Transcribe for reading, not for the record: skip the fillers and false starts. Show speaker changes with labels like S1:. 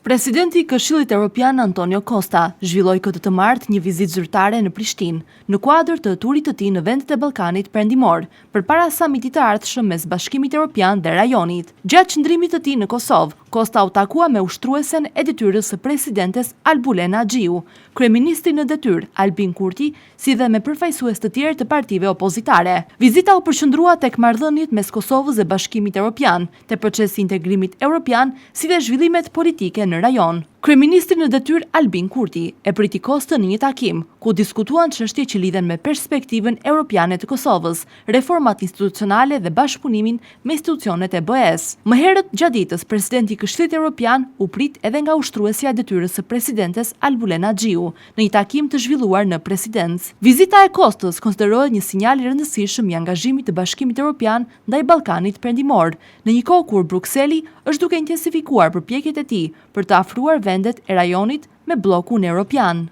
S1: Presidenti i Këshillit Europian Antonio Costa zhvilloi këtë të martë një vizitë zyrtare në Prishtinë, në kuadër të turit të tij në vendet e Ballkanit Perëndimor, përpara samitit të ardhshëm mes Bashkimit Europian dhe rajonit. Gjatë qëndrimit të tij në Kosovë, Costa u takua me ushtruesen e detyrës së presidentes Albulena Haxhiu, kryeministrin në detyrë, Albin Kurti, si dhe me përfaqësues të tjerë të partive opozitare. Vizita u përqendrua tek marrëdhëniet mes Kosovës dhe Bashkimit Europian, te procesi i integrimit europian si dhe zhvillimet politike në rajon. Kryeministri në detyrë Albin Kurti e priti Kostën në një takim, ku diskutuan çështje që lidhen me perspektivën europiane të Kosovës, reformat institucionale dhe bashkëpunimin me institucionet e BE-së. Më herët gjatë ditës, presidenti i Këshillit Europian u prit edhe nga ushtruesja e detyrës së presidentes Albulena Haxhiu, në një takim të zhvilluar në Presidencë. Vizita e Kostës konsiderohet një sinjal i rëndësishëm i angazhimit të Bashkimit Europian ndaj Ballkanit Perëndimor, në një kohë kur Brukseli është duke intensifikuar përpjekjet e tij për të afruar vendet e rajonit me bllokun europian.